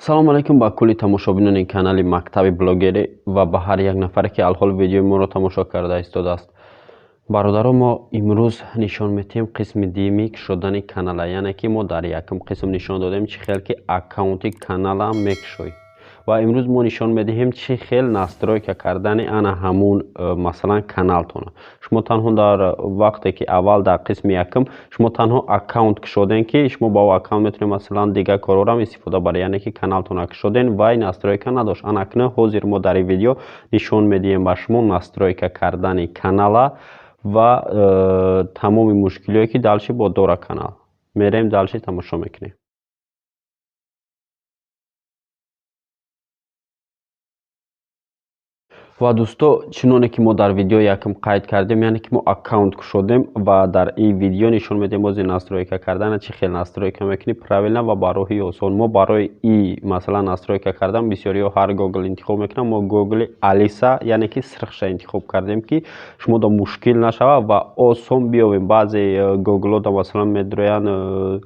Салому алайкум ба кулли тамошобинони канали Мактаби блогерӣ ва ба ҳар як нафаре, ки алҳол видеои моро тамошо карда истодааст. Бародаро, мо имрӯз нишон медиҳем қисми дуюми кушодани канала, яъне ки мо дар якум қисм нишон додем, чӣ хел ки аккаунти канала мекушоӣ, ва имрӯз мо нишон медиҳем, чӣ хел настройка кардани ана ҳамун масалан каналтона. Шумо танҳо дар вақте ки аввал дар қисми якум шумо танҳо аккаунт кушодем, ки шумо ба аккаунт метавонед масалан дигар корҳоро истифода баред, яъне ки каналтона кушодем вай настройка надошт. Ана акнун ҳозир мо дар ин видео нишон медиҳем ба шумо настройка кардани канала ва тамоми мушкилиҳое, ки дальше бо дора канал. Мерем дальше, тамошо мекунем. Ва дӯсто, чуноне ки мо дар видеои якум қайд кардем, яъне ки мо аккаунт кушодем, ва дар ин видео нишон медиҳем бози настройка кардана, чӣ хел настройка мекунӣ правильно ва ба роҳи осон. Мо барои и масалан настройка кардан бисёриҳо ҳар Гугл интихоб мекунанд, мо Гугли Алиса, яъне ки сирхша интихоб кардем, ки шумо да мушкил нашавад ва осон биёбем. Баъзе Гугло да масалан медроянд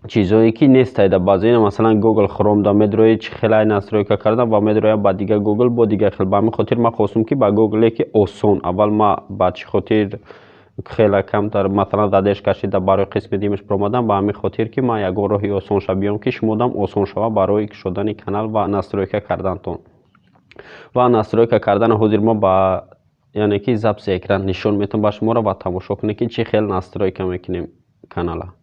чизое ки нестайда, баъзе масалан Google Chrome да медрои чӣ хелай настройка кардан ва медрояд ба дигар Google бо дигар хел. Ба ҳамин хотир ман хостум, ки ба Google ки осон. Аввал ма ба чӣ хотир хела камтар масалан задеш кашида барои қисми дуюмаш баромадам? Ба ҳамин хотир, ки ман ягон роҳи осонша биём, ки шумодам осон шавад барои кушодани канал ва настройка кардантон. Ва настройка кардана ҳозир мо ба, яъне ки, записи экран нишон метавон ба шуморо ва тамошо кунед, ки чӣ хел настройка мекунем канала.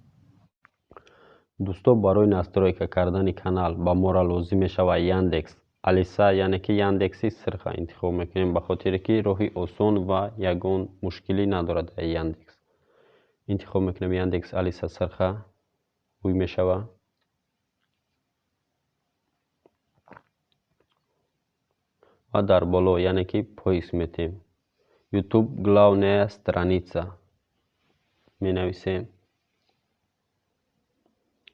Дӯсто, барои настройка кардани канал ба моро лозим мешавад Яндекс Алиса, яъне ки Яндекси сирха интихоб мекунем, ба хотире ки роҳи осон ва ягон мушкилӣ надорад. Дар Яндекс интихоб мекунем Яндекс Алиса сирха ҳуй мешавад ва дар боло, яъне ки, поиск метем, YouTube главная страница менависем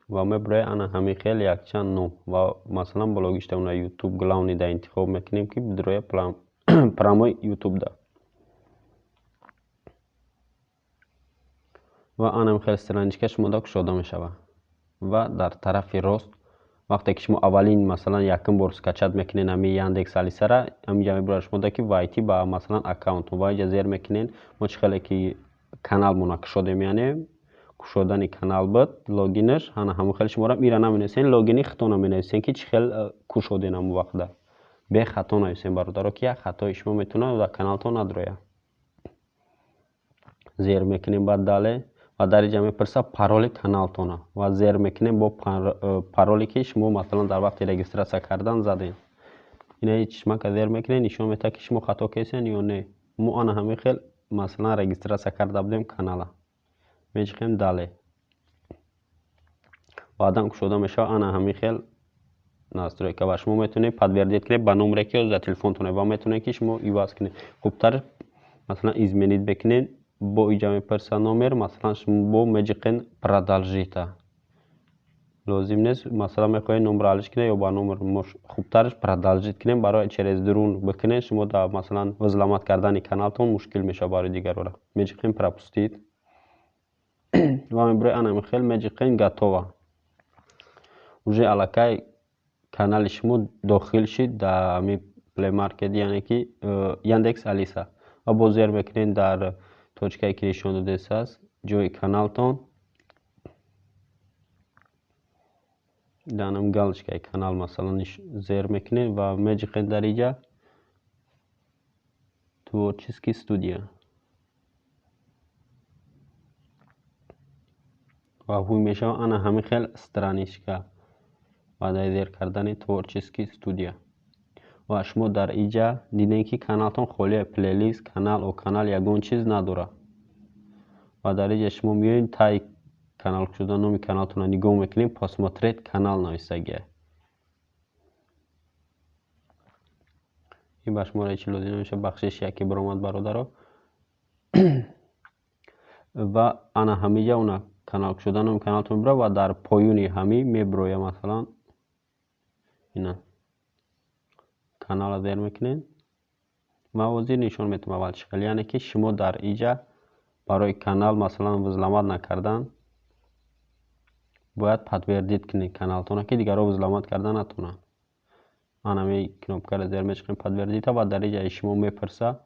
ва мебарояд ана ҳамин хел якчанд ном, ва масалан блогиштамона YouTube главный да интихоб мекунем, ки бидрояд прямой YouTube да. Ва ана хел страничка шумода кушода мешавад. Ва дар тарафи рост, вақте ки шумо аввалин масалан якум бор скачать мекунед ҳамин Яндекс Алисара, ҳаминҷа мебурад шумода, ки войти ба масалан аккаунтон, ва инҷа зер мекунед. Мо чӣ хеле ки каналмона кушодем, яъне кушодани канал буд логинаш, ана ҳамон хел шуморо ира наменависен, логини худтона менависен, ки чӣ хел кушоден ҳамон вақта. Бехато нависен, бародаро, ки як хатои шумо метавонад дар каналтон надрояд. Зер мекунем баъд далее, ва дар инҷа мепурсад пароли каналтона ва зер мекунем бо пароле, ки шумо масалан дар вақти регистрация кардан задем. Ина чишмака зер мекунед, нишон медиҳад, ки шумо хато кесен ё не. Мо ана ҳамин хел масалан регистрация карда будем канала. Меҷиқем далее, баъдан кушода мешавад ана ҳамин хел настройка, ва шумо метавонед подтвердить кунед ба номере, ки дар телефонтон, ва метавонед, ки шумо иваз кунед. Хубтар масалан изменить бикунед. Бо иҷа мепурсад номер, масалан шумо бо меҷиқен продолжить а лозим нест. Масалан мехоҳед номерро алиш кунед ё ба номер, хубтараш продолжить кунем, барои через дурун бикунед, шумо дар масалан взломать кардани каналтон мушкил мешавад барои дигарора. Меҷиқем пропустить ва мебурояд ана ҳамин хел, меҷиқем готово. Уже аллакай канали шумо дохил шид дар ҳамин Play Market, яъне ки Яндекс Алиса, ва боз зер мекунед дар точкае, ки нишон додааст ҷои каналтон, дар ҳамин галочкаи канал масалан зер мекунед ва меҷиқед дар инҷа творческий студия ва ҳуй мешавад ана ҳамин хел страничка. Баъдаи зер кардани творческий студия ва шумо дар инҷа дидем, ки каналтон холия, плейлист, канал о канал ягон чиз надорад. Ва дар инҷа шумо меоед таи канал кушода, номи каналтонро нигоҳ мекунем, посмотреть канал нависагия. Ин ба шуморо ҳеҷ лозим намешавад, бахшиш, яке баромад, бародаро. Ва ана ҳаминҷа уна канал кушода, номи каналтон мебурад ва дар поёни ҳамин мебурояд, масалан ина каналро зер мекунед. Ва ҳозир нишон метавам аввал чӣ хел, яъне ки шумо дар инҷа барои канал масалан взломать накардан. Бояд подтвердить кунед каналтона, ки дигарҳо взломать карда натавонанд. Анами кнопкаро зер мечиқем, подтвердить, ва дар иҷа шумо мепурса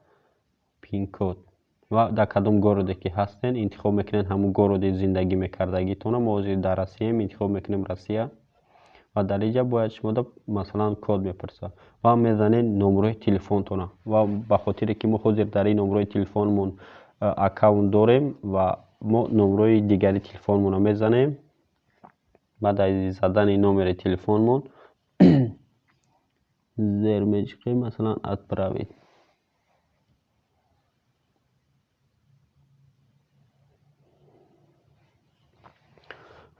пин-код ва дар кадом городе ки ҳастен, интихоб мекунед ҳамун городи зиндагӣ мекардагитона. Мо ҳозир дар Россияем, интихоб мекунем Россия. Ва дар инҷа бояд шумо, масалан, код мепурсад ва мезанед номерои телефонтона. Ва ба хотире ки мо ҳозир дар ин номерои телефонмон аккаунт дорем ва мо номерои дигари телефонмонро мезанем. Баъд аз задани номери телефонмон зер мечиқем, масалан, отправить.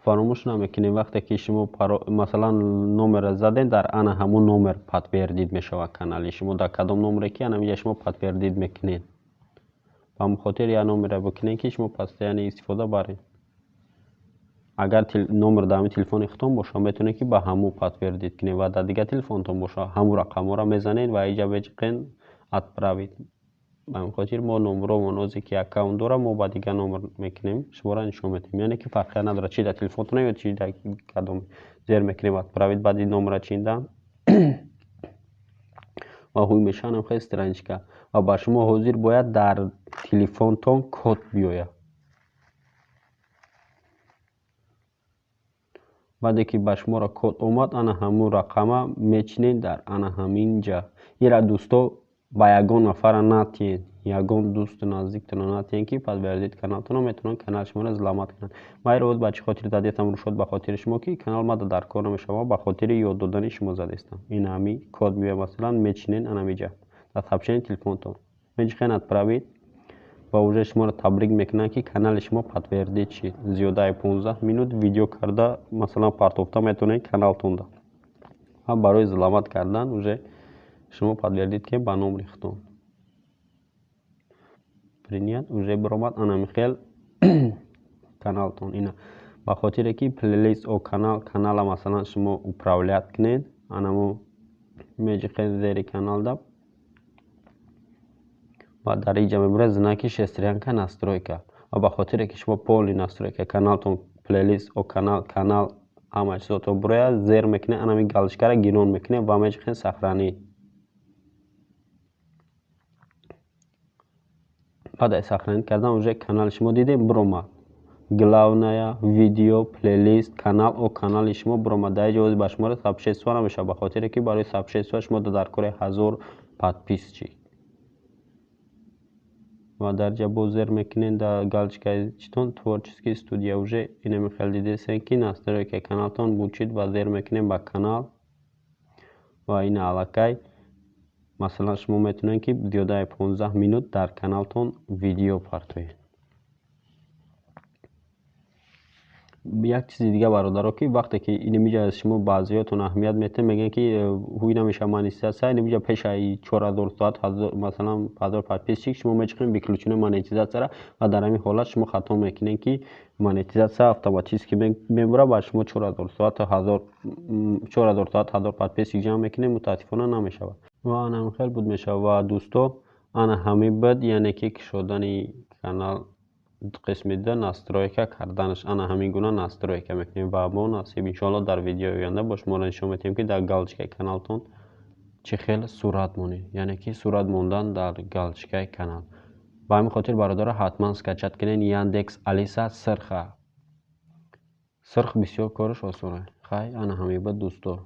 Фаромӯш намекунем, вақте ки шумо, масалан, номерро задем, дар ана ҳамун номер подтвердить мешавад канали шумо. Дар кадом номере ки анамиҷа шумо подтвердить мекунед. Ба ҳамин хотир як номерро бикунед, ки шумо постоянно истифода баред. Агар номер дар ҳамин телефони худтон боша, метавонед, ки ба ҳамун подтвердить кунед, ва дар дигар телефонтон боша, ҳамун рақамҳоро мезанед ва иҷа мечиқед отправить. Ба ҳамин хотир мо номеромон озе ки аккаунт дорам, мо ба дигар номер мекунем, шуморо нишон медиҳем. Яъне ки фарқият надорад, чи дар телефонтон ё чи дар кадом. Зер мекунем отправить баъди номерро чиндан ва ҳуй мешавад хел страничка. Ва ба шумо ҳозир бояд дар телефонтон код биёяд. Баъде ки ба шуморо код омад, ана ҳамун рақама мечинед дар ана ҳамин ҷа. Ира, дӯсто, ба ягон нафара натиҳед, ягон дӯсту наздиктона натиҳед, ки подтвердить каналтона, метавонанд канали шуморо взломать кунанд. Ма иро ба чӣ хотир задестам, рушод? Ба хотири шумо, ки канал мада дар кор намешавад, ба хотири ёд додани шумо задестам. Ин ҳами код меояд, масалан, мечинед анамиҷа дар сообщении телефонтон, мечиқед отправить ва уже шуморо табрик мекунанд, ки канали шумо подтвердить шид. Зиёдаи 15 минут видео карда, масалан, партофта метавонед каналтонда ва барои взломать кардан уже шумо подтвердить кунед ба номери худтон. Принят, уже биромад анами хел каналтон. Ина ба хотире ки плейлист о канал, канала, масалан, шумо управлять кунед, анамо меҷиқед зери каналда ва дар инҷа мебурад знаки шестерёнка, настройка. Ва ба хотире ки шумо полный настройка каналтон, плейлист о канал, канал, ҳама чизото бурояд, зер мекунед, анами галочкаро гирон мекунед ва меҷиқед сохранить. Баъд аз сохранить кардан уже канали шумо, дидем, биромад: главная, видео, плейлист, канал о канали шумо биромад. Дар ҷо ба шуморо сообщество намешавад, ба хотире ки барои сообщество шумо дар кори 1000 подписчик. Ва дар ҷа боз зер мекунед дар галочкаи читон, творческий студия. Уже инами хел дидесен, ки настройка каналтон бучид ва зер мекунем ба канал. Ва ина аллакай, масалан, шумо метавонед, ки зиёдаи 15 минут дар каналтон видео партоед. Як чизи дига, бародаро, ки вақте ки инамиҷа шумо баъзеётон аҳамият метиҳед, мегӯянд, ки ҳуй намешавад монетизатсия. Инамиҷа пешаи 4000 соат, масалан, 1000 подписчик, шумо мечиқед выключенный монетизатсияра ва дар ҳамин ҳолат шумо хато мекунед, ки монетизатсия автоматически мебурад ва шумо 4000 соат, 4000 соат, 1000 подписчик ҷамъ мекунед, мутаассифона, намешавад. Ва ана ҳамин хел буд мешавад. Ва, дӯсто, ана ҳамин буд, яъне ки кушодани канал қисми д, настройка карданаш. Ана ҳамин гуна настройка мекунем ва мо насиб, иншоалло, дар видеои оянда бо шуморо нишон медиҳем, ки дар галочкаи каналтон чӣ хел сурат монед, яъне ки сурат мондан дар галочкаи канал. Ба ҳамин хотир, бародаро, ҳатман скачать кунед Яндекс Алиса Сирха. Сирх бисёр кораш осона. Хай, ана ҳамин буд, дӯсто.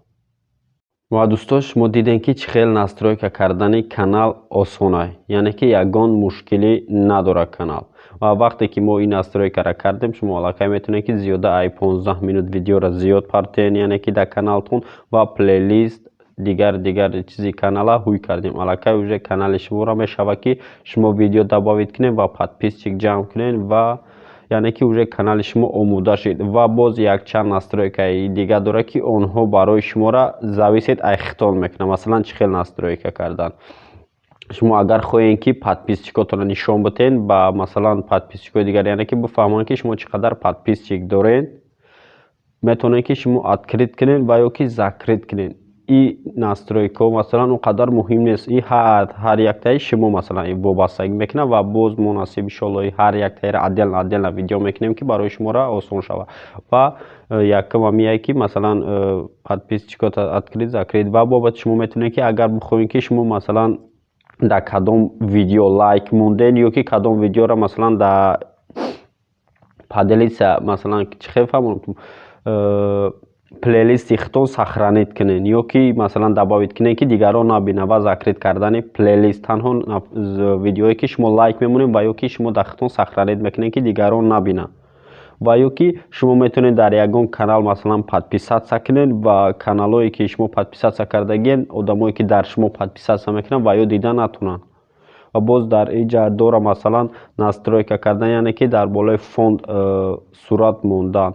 Ва, дӯсто, шумо дидем, ки чӣ хел настройка кардани канал осона, яъне ки ягон мушкилӣ надорад канал. Ва вақте ки мо ин настройкаро кардем, шумо аллакай метавонед, ки зиёда ай 15 минут видеоро зиёд партоед, яъне ки дар каналтон ва плейлист, дигар дигар чизи канала ҳуй кардем. Аллакай уже канали шуморо мешавад, ки шумо видео добавить кунед ва подписчик ҷамъ кунед, ва яъне ки уже канали шумо омода шуд. Ва боз якчанд настройкаи дига дорад, ки онҳо барои шуморо зависит ай хитон мекунад. Масалан, чӣ хел настройка кардан? Шумо агар хоҳед, ки подписчикотонро нишон бидиҳед ба, масалан, подписчикои дигар, яъне ки бифаҳманд, ки шумо чӣ қадар подписчик доред, метавонед, ки шумо открыть кунед ва ё ки закрыть кунед. И настройка масалан, он қадар муҳим нест. И ҳар яктаи шумо, масалан, вобастагӣ мекунад. Ва боз мо, насиб, иншоалло, ҳар яктаеро отдельно отдельно видео мекунем, ки барои шуморо осон шавад. Ва якум ҳамияе, ки масалан, подписчикота открыть, закрыть. Ва бобати шумо метавонед, ки агар бихоҳед, ки шумо, масалан, дар кадом видео лайк монден ё ки кадом видеоро, масалан, дар поделиться, масалан, чӣ хел фаҳмонам, плейлисти худтон сохранить кунед ё ки, масалан, добавить кунед, ки дигарон набинанд. Ва закрыть кардани плейлист, танҳо видеое, ки шумо лайк мемонед ва ё ки шумо дар худтон сохранить мекунед, ки дигарон набинанд. Ва ё ки шумо метавонед дар ягон канал, масалан, подписаться кунед ва каналҳое, ки шумо подписаться кардагиен, одамое, ки дар шумо подписаться мекунанд, ва ё дида натонанд. Ва боз дар инҷа дора, масалан, настройка кардан, яъне ки дар болои фон сурат мондан.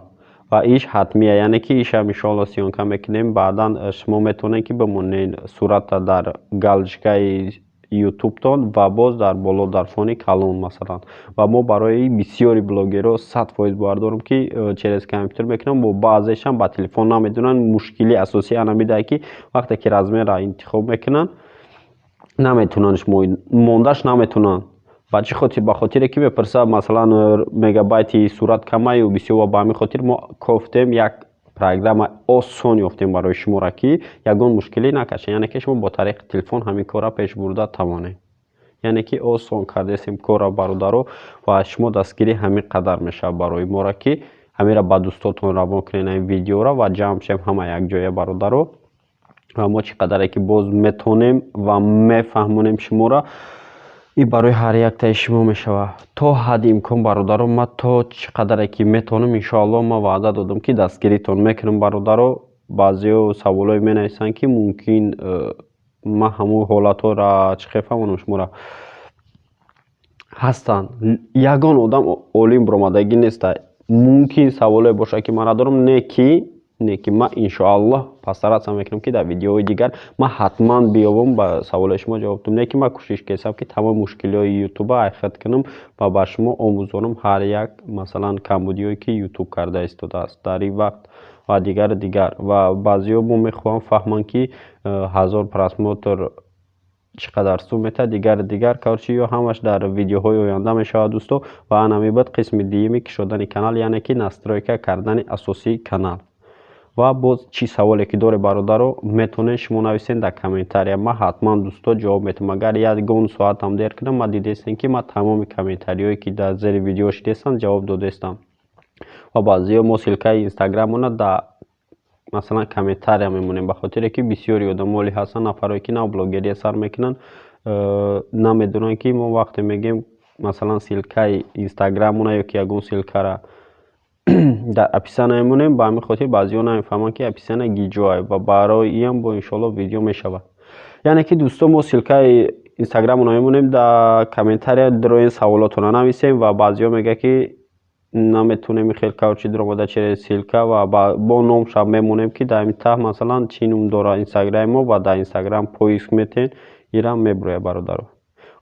Ва иш ҳатмия, яъне ки ишам, иншоалло, съёмка мекунем баъдан. Шумо метавонед, ки бимонед сурата дар галочкаи ютубтон ва боз дар боло, дар фони калон, масалан. Ва мо барои бисёри блогерҳо 100% бовар дорем, ки через компютер мекунанд, бо баъзешам ба телефон намедонанд. Мушкилии асосӣ ана медиҳад, ки вақте ки размерро интихоб мекунанд, наметавонанд, мондаш наметавонанд. Ба чӣ хотир? Ба хотире ки мепурсад, масалан, мегабайти сурат камаю бисёр. Ва ба ҳамин хотир мо кофтем, як программа осон ёфтем барои шуморо, ки ягон мушкилӣ накашед, яъне ки шумо бо тариқи телефон ҳамин корро пеш бурда тавонед, яъне ки осон кардесем корро, бародаро. Ва шумо дастгирӣ ҳамин қадар мешавад барои моро, ки ҳаминро ба дӯстотон равон кунед, ҳамин видеоро, ва ҷамъ шавем ҳама якҷоя, бародаро. Ва мо чӣ қадаре ки боз метавонем ва мефаҳмонем шуморо, и барои ҳар яктаи шумо мешавад то ҳадди имкон. Бародаро, ман то чӣ қадаре ки метавонам, иншоалло, ман ваъда додам, ки дастгиритон мекунам, бародаро. Баъзеҳо саволҳое менависанд, ки мумкин ман ҳамон ҳолатҳоро чӣ хел фаҳмонам шуморо. Ҳастанд, ягон одам олим баромадагӣ неста. Мумкин саволое бошад, ки ман надорам, не ки ман, иншоаллоҳ, постараться мекунам, ки дар видеоҳои дигар ман ҳатман биёбам, ба саволои шумо ҷавоб дам. Не ки ман кӯшиш кардам, ки тамоми мушкилиҳои ютуба айхат кунам ва ба шумо омӯзонам ҳар як, масалан, камбудиҳое, ки ютуб карда истодааст дар ин вақт ва дигару дигар. Ва баъзеҳо мо мехоҳам фаҳманд, ки 1000 просмотр чӣ қадар сум метаҳад, дигару дигар. Короче, ё ҳамаш дар видеоҳои оянда мешавад, дӯсто. Ва ана баъд қисми дуюми кушодани канал, яъне ки настройка кардани асосии канал. Ва боз чӣ саволе ки доред, бародаро, метавонед шумо нависед дар комментария. Ман ҳатман, дӯсто, ҷавоб метавам, агар ягон соатам дер кунам. Ман дидестем, ки ман тамоми комментариҳое, ки дар зери видео шидестанд, ҷавоб додестам. Ва баъзеҳо мо ссылкаи инстаграмона дар, масалан, комментария мемонем, ба хотире ки бисёри одамоли ҳастанд, нафарое, ки нав блогерия сар мекунанд, намедонанд, ки мо вақте мегӯем, масалан, ссылкаи инстаграмона ё ки ягон ссылкара дар описание мемонем. Ба ҳамин хотир баъзеҳо намефаҳманд, ки описание гиҷоае. Ва барои иам бо, иншоалло, видео мешавад. Яъне ки, дӯсто, мо ссылкаи инстаграмона мемонем дар комментария, дароен, саволотона нависем. Ва баъзеҳо мегӯяд, ки наметавонем хел, короче, даромада через ссылка. Ва бо номша мемонем, ки дар ин таҳ, масалан, чӣ ном дорад инстаграми мо, ва дар инстаграм поиск метен, ирам мебурояд, бародаро.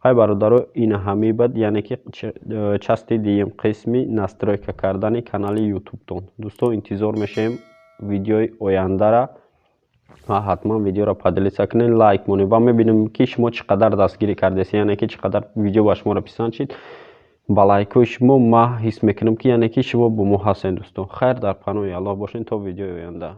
Хай, бародаро, ин ҳамин буд, яъне ки части дуюм, қисми настройка кардани канали ютубтон. Дӯсто, интизор мешавем видеои ояндара ва ҳатман видеоро поделиться кунед, лайк монед ва мебинем, ки шумо чӣ қадар дастгирӣ кардед, яъне ки чӣ қадар видео ба шуморо писанд шид. Ба лайкҳои шумо ман ҳис мекунам, ки яъне ки шумо бо мо ҳастед. Дӯстон, хайр, дар паноҳи Аллоҳ бошед то видеои оянда.